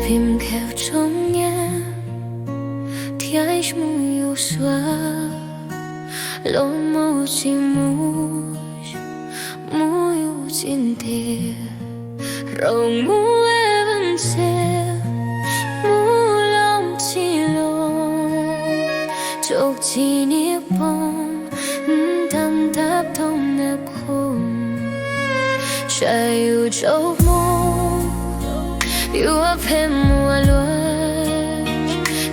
Phim khawv txom nyem thiab ib mus yuav xuav, los mus tsis muaj, mus yuav tsis ntiag, raug mus es vaj ntxev, mus los tsis los, tsaug tsis niaj pom, ntab ntab tau nab qhov, tsav yus tsaug moo, yuav phem ua luaj,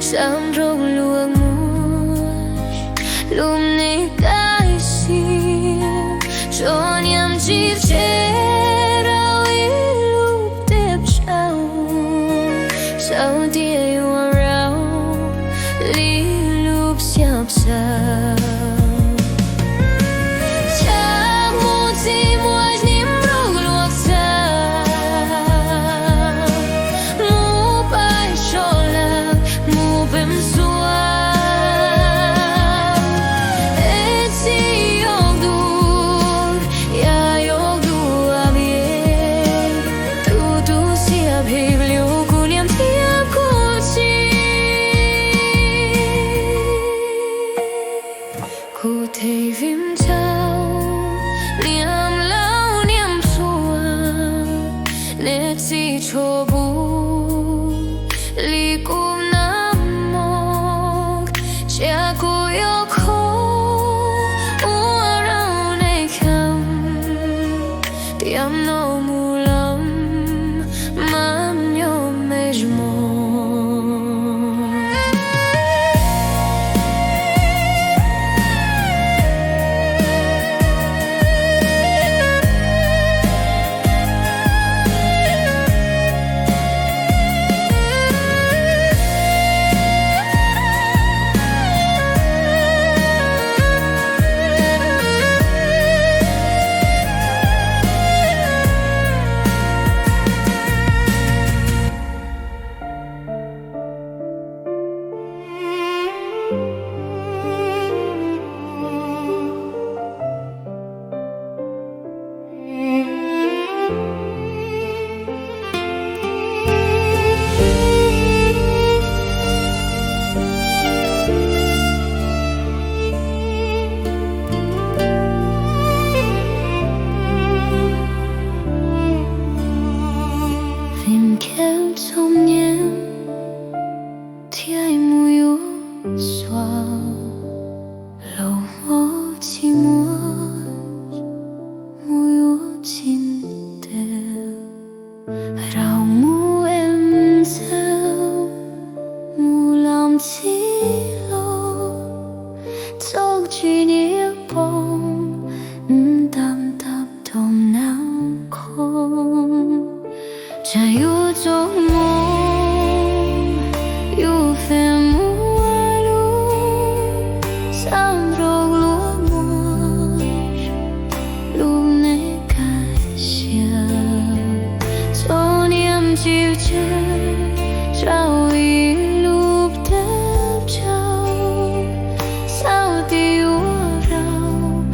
sab nraug luag muaj, lub neej kaj siab, tso niam txiv tseg rau ib lub teb tsaus, xav tias yuav raug li lub xya xav. Tshaj mus txiv muaj nim nrog luag txav, mus pais so lawm mus pem xuav, es txiv yuav tus, yam yuav tus a phem, tus tu siab phem li kuv niam thiab kuv txiv. Kuv them vim ntshaw niam laus niam ntsuag, nej tsis tshua pub li kuv nag hmo, cia kuv yuav kho ua rau nej kham, tiam no mus lawm mas nyob me zmo. Vim kev txom nyem thiaj mus yuav xuav, los mus tsis muaj, mus yuav tsis ntev, raug mus es ntxeev, mus los tsis los, txoj kev niaj pom, ntab ntab tau nag hmo. Tsam yus txoj hmoo, yus feem muaj lus, xab nraug luag muaj, lub neej kaj siab, txom nyem tsis tseg, rau ib lub teb tsaus, xav tias yuav raug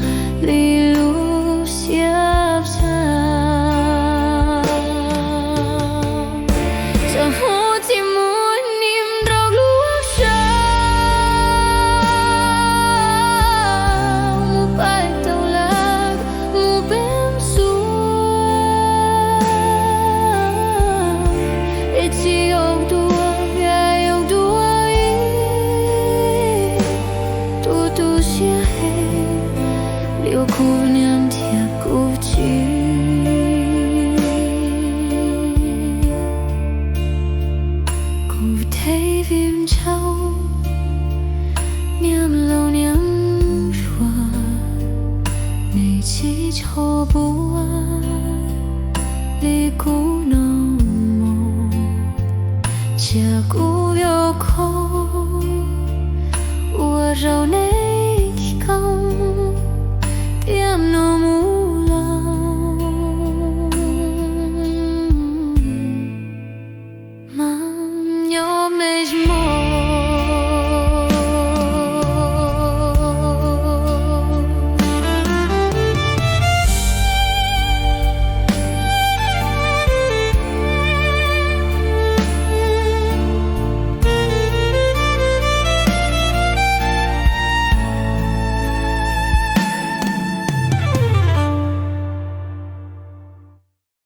li lub xya xav. Txoj hmoo tsis muaj nim nrog luag txav, mus pais tau lawm mus pem xuav, es tsis yuav dua, yam yuav dua ib tug tu siab heev li kuv niam thiab kuv txiv. Kuv them vim ntshaw niam laus niam ntsuag, nej tsis tshua pub li kuv nag hmo, cia kuv yuav kho ua rau nej